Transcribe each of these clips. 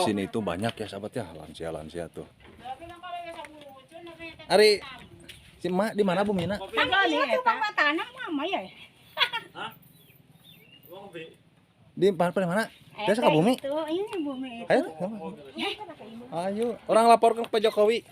Di sini itu banyak ya sahabat ya, lansia-lansia tuh. Ari si emak di mana bumina? Iya tuh bapak tanah mama ya. Di mana? Biasa ke bumi? Itu ini bumi itu. Ayo, ayo. Orang laporkan ke Pak Jokowi.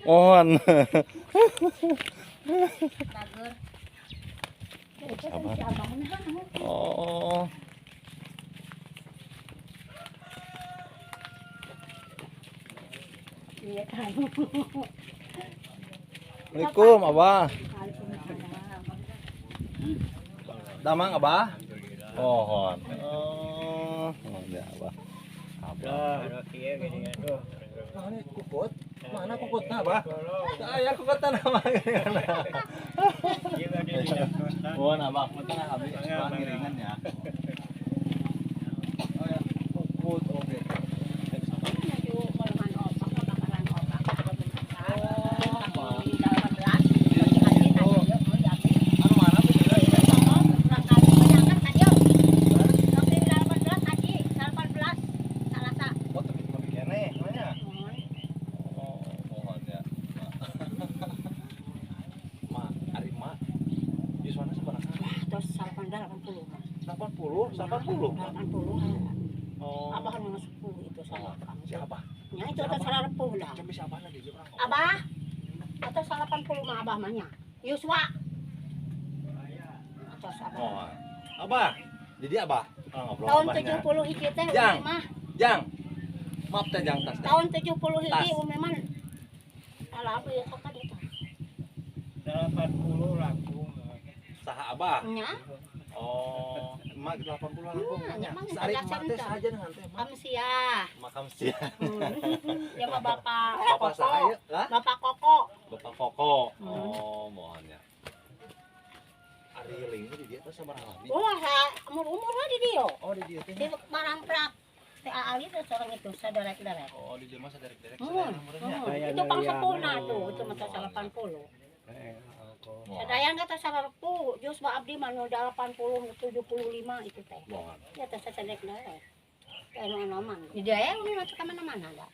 Mohon. Sabar. Oh. Assalamualaikum, Abah. Damang, Abah. Mohon. Oh, ya, Abah. Abah. Mana kukut? Mana kukutna, Abah? Aya kukutna Abah. Mohon Abah, punten abdi ngiringan ya. Oh ya, kukut oke. Oh. Abah nu 10 itu salah kamu. Siapa? Nya itu atas 80 lah. Sampai siapa lagi orang? Abah. Atas 80 mah abah mah nya. Yuswa. Atas abah. Oh. Abah. Jadi abah ngobrol tahun 70 hiji teh mah. Jang. Maaf teh jang tas. Tahun 70 hiji umi mah. Alah abah ya sok ka ditu. 80 langsung. Saha abah? Nya. Oh, emak 80 langkung nya. Sari emak teh saja dengan teh. Kamsia. Makam sia. Ya mah bapak. Bapak saya, lah? Bapak Koko. Bapak Koko. Oh, mohon ya. Ari ling di dieu teh sabaraha lami? Oh, umur-umur di dieu. Oh, di dieu teh. Di Marangprak. Teh Ali teh seorang itu saderek-derek. Oh, di dieu mah saderek-derek sadaya umurnya. Itu pangsepuna tuh, itu mah 80. Sadayana teh 100, jus mah abdi mah nu 80 75 itu teh. Ya teh saderek-derek. Teh nu anoman. Di dieu aya nu ka mana-mana da.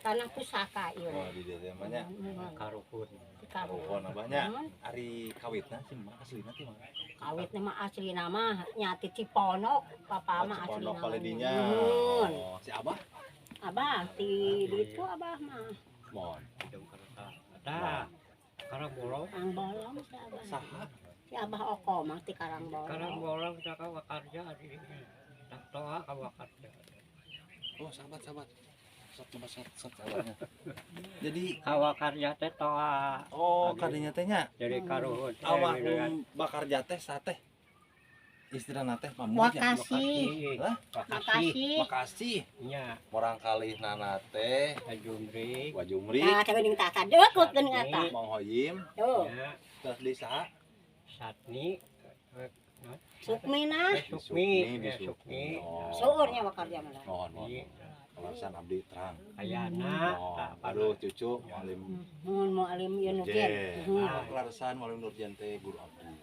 Tanah pusaka ieu. Oh, di dieu teh mah nya. Karuhun. Karuhun abahnya. Ari kawitna sih mah aslina teh mah. Kawitna mah aslina mah nya ti Ciponok, papa mah aslina. Ciponok paledinya. Oh, si abah? Abah ti ditu abah mah. Mohon. Tah. Karangbolong. Karangbolong si abah. Saha? Si abah Oko mah ti Karangbolong. Karangbolong tah ka wakarja di toa ka wakarja. Oh, sahabat-sahabat. Sat sahabatnya. Jadi kawakarja teh toa. Oh, kadinya teh nya. Jadi karuhun. Almarhum Bakarja teh sateh. Istilahna teh pamungnya. Makasih. Hah? Makasih. Makasih. Nya. Morang kalih nana teh Wajumri. Wajumri. Nah, geuning tah kadeukeut geuning eta. Mang Hoyim. Tuh. Terus di saha? Satni. Sukmina. Sukmi, Sukmi. Seueur nya Wakarja mah. Mohon, mohon. Alasan abdi terang. Ayana, aduh cucu Mualim. Mun Mualim ieu Nurjen. Kelarasan Mualim Nurjen teh guru abdi.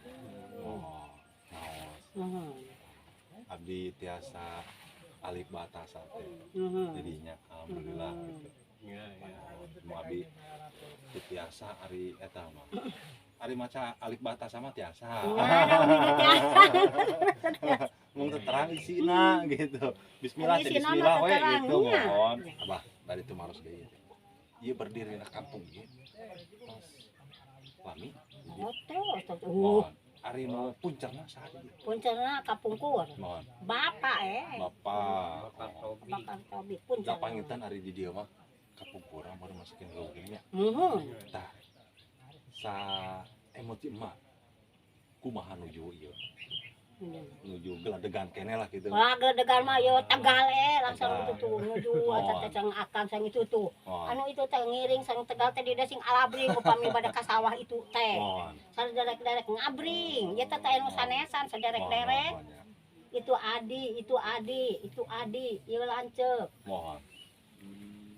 Oh, naos. Abdi tiasa alif batasa teh. Jadinya alhamdulillah gitu. Mu abdi tiasa ari eta mah. Ari maca alif batasa mah tiasa. Mung terang isina gitu. Bismillah teh bismillah we gitu mohon. Abah tadi teu maros ge ieu. Ieu berdiri na kampung ieu. Lami. Mohon. Ari nu puncerna saha ieu? Puncerna kapungkur. Mohon. Bapak Bapak. Bapak Tobi puncerna. Da panginten ari di dieu mah kapungkur baru masukin leuweung nya. Muhun. Tah. Sa emosi emak kumaha nuju ieu? Nuju geladegan kene lah gitu. Wah, geladegan mah yo Tegal langsung itu tuh nuju eta teh akang sang itu tuh. Anu itu teh ngiring sang Tegal teh di sing alabring upami bade ka sawah itu teh. Saderek-derek ngabring. Ya teh anu sanesan saderek-derek. Itu Adi, itu Adi, itu Adi, ieu lanceuk. Mohon.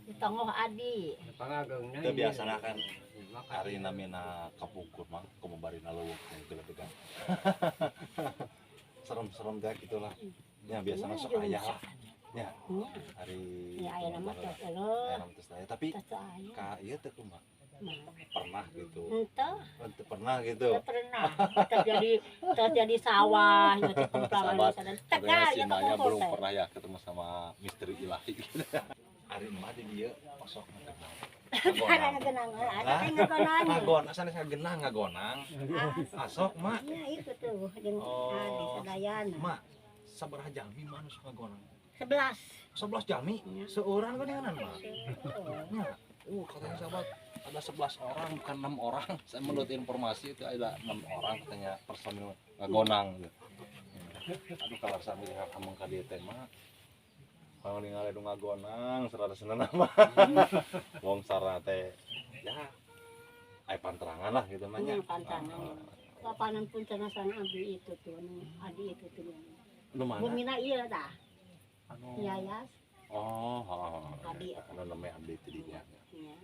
Di tonggoh Adi. Pangagengna. Teu biasana kan ari namina kapungkur mah kumaha barina leuweung teh geladegan. Serem-serem dah gitulah. Ya biasana sok aya lah. Ya. Hari ya aya nama teh eueuh. Tapi ka ieu teh kumaha? Pernah gitu. Henteu. Henteu pernah gitu. Teu pernah. Terjadi sawah ieu teh kemplawan sadar. Tegal ya belum pernah ya ketemu sama misteri ilahi. Ari mah di dieu osok ngagenang. Ngagenang. Asa teh ngagonang. Ngagon, asa ngagenang ngagonang. Asok mak. Nya itu tuh jeung adi sadayana. Mak, sabaraha jami mah anu sok ngagonang? 11. 11 jami? Seorang kan mak. Nya. Katanya sahabat ada 11 orang bukan 6 orang. Saya menurut informasi itu ada 6 orang katanya personil ngagonang gitu. Aduh kalau sambil kamu ka dieu teh mah kalau ningali nu ngagonang seratus mah. Wong sarana teh ya aya panterangan lah gitu mah nya. Panterangan. Papanan pun cenah sana abdi itu tuh anu adi itu tuh. Nu mana? Bumina ieu tah. Anu Yayas. Oh, Adi anu namanya abdi teh dinya. Nya.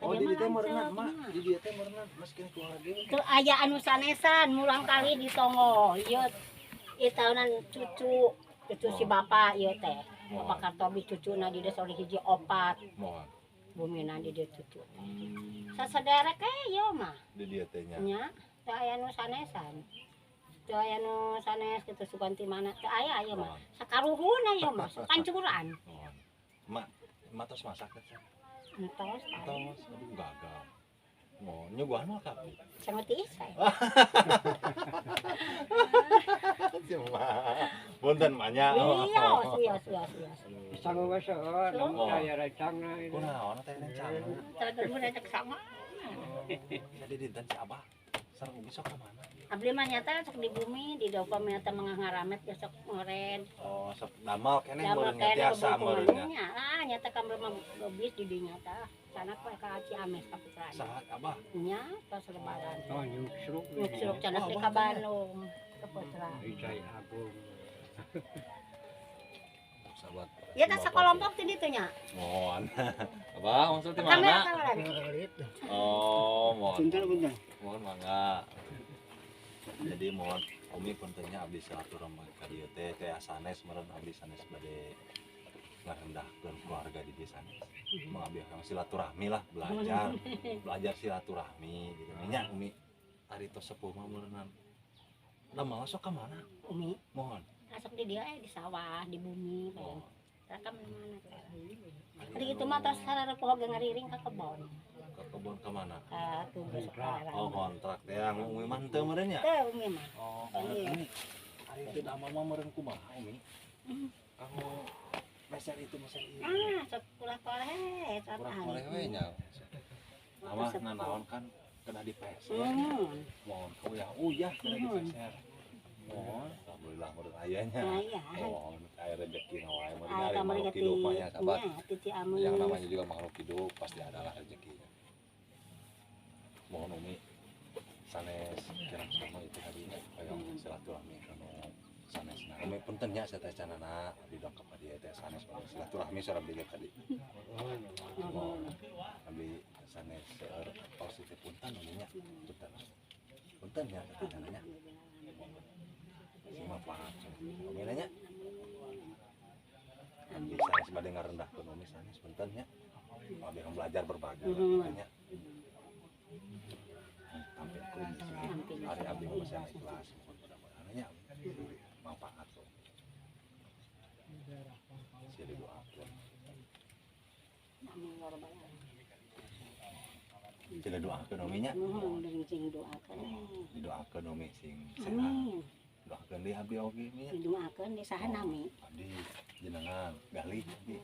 Oh, di dieu teh meureunna mah, di dieu teh meureunna meskin keluarga. Teu aya anu sanesan mulang kali di tonggo. Ieu ieu taunan cucu cucu si bapak ieu teh. Bapak Kartobi cucuna di desa hiji opat. Moal. Bumina di dieu cucu teh. Sasaderek we ieu mah. Di dieu teh nya. Nya, teu aya nu sanesan. Teu aya nu sanes kitu sugan ti mana teu aya ieu mah. Sakaruhuna ieu mah, sapancuran. Mak, mak tos masak teh. Entos. Entos, aduh gagal. Oh, nyuguhan mah kabeh. Sangat tiis saya. Cuma punten mah nya. Iya, iya, iya, iya. Sangu we seueur, aya rencangna. Kunaon teh rencangna? Teu rencang sama. Jadi dinten si Abah sareng Umi sok ka mana? Abdi mah nyata sok di bumi, di dopa nyata mengah ngaramet ya sok ngoren. Oh, sok damal keneh meureun nya tiasa meureun nya. Lah nyata ka mah lobis di dinya tah. Sana ka Ciamis ka putrana. Saha Abah? Nya tos lebaran. Oh, nyuksruk. Nyuksruk cenah teh ka Bandung ka putra. Ijai Agung. Sahabat. Ya tah sakalompok ti ditu nya. Mohon. Abah maksud di mana? Oh, mohon. Punten-punten. Mohon mangga. Jadi mohon Umi puntennya abdi silaturahmi ka dieu teh teh sanes meureun abdi sanes bade ngarendahkeun keluarga di desa sanes. Mung abdi kang silaturahmi lah, belajar belajar silaturahmi gitu. Nya Umi ari tos sepuh mah meureunnan. Da malah sok ka mana? Umi. Mohon. Sok di dieu di sawah, di bumi. Rekam mana teh. Ari kitu mah tos sararepoh ge ngariring ka kebon. Ke kebon ka mana? Ka tugas. Oh, kontrak teh Umi mah henteu meureun nya? Teu Umi mah. Oh, Umi. Ari teu damel mah meureun kumaha Umi? Kamu meser itu meser ieu. Ah, sok ulah koleh eta. Ulah koleh we nya. Abah nanaon kan kena dipeser. Mohon uyah-uyah kena dipeser. Mohon, alhamdulillah meureun ayahnya. Oh, aya rezeki wae meureun ari makhluk hidup mah ya sahabat. Yang namanya juga makhluk hidup pasti adalah rezekinya. Mohon Umi sanes kirang sama itu tadinya hoyong silaturahmi kanu sanesna. Umi punten nya saya teh canana abdi dongkap ka dieu teh sanes silaturahmi sareng abdi tadi. Mohon abdi sanes seueur tos teh punten Umi nya. Punten. Punten nya teh canana nya. Sing manfaat. Umi nanya. Abdi sanes bade ngarendahkeun Umi sanes punten nya. Abdi belajar berbagi gitu nya. Tampilkeun di sini. Ari abdi mah masih ikhlas mudah-mudahan nya manfaat tuh. Sia didoakeun. Amin ya rabbal alamin. Sia didoakeun Umi nya. Nuhun sing doakeun. Didoakeun Umi sing sehat. Doakeun deui abdi oge nya. Didoakeun di saha nami? Abdi jenengan galih abdi.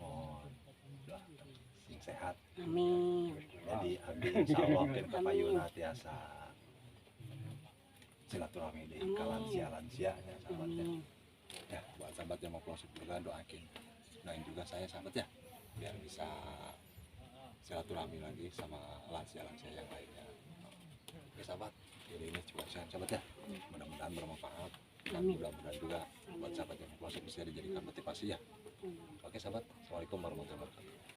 Mohon doakeun sing sehat. Amin. Jadi abdi insyaallah keun kapayuna tiasa silaturahmi deui ka lansia-lansia nya sahabat ya. Ya, buat sahabat yang mau pelosok juga doakin. Doain juga saya sahabat ya, biar bisa silaturahmi lagi sama lansia-lansia yang lainnya. Oke sahabat, jadi ini cuma saya sahabat ya. Mudah-mudahan bermanfaat dan mudah-mudahan juga buat sahabat yang pelosok bisa dijadikan motivasi ya. Oke sahabat, assalamualaikum warahmatullahi wabarakatuh.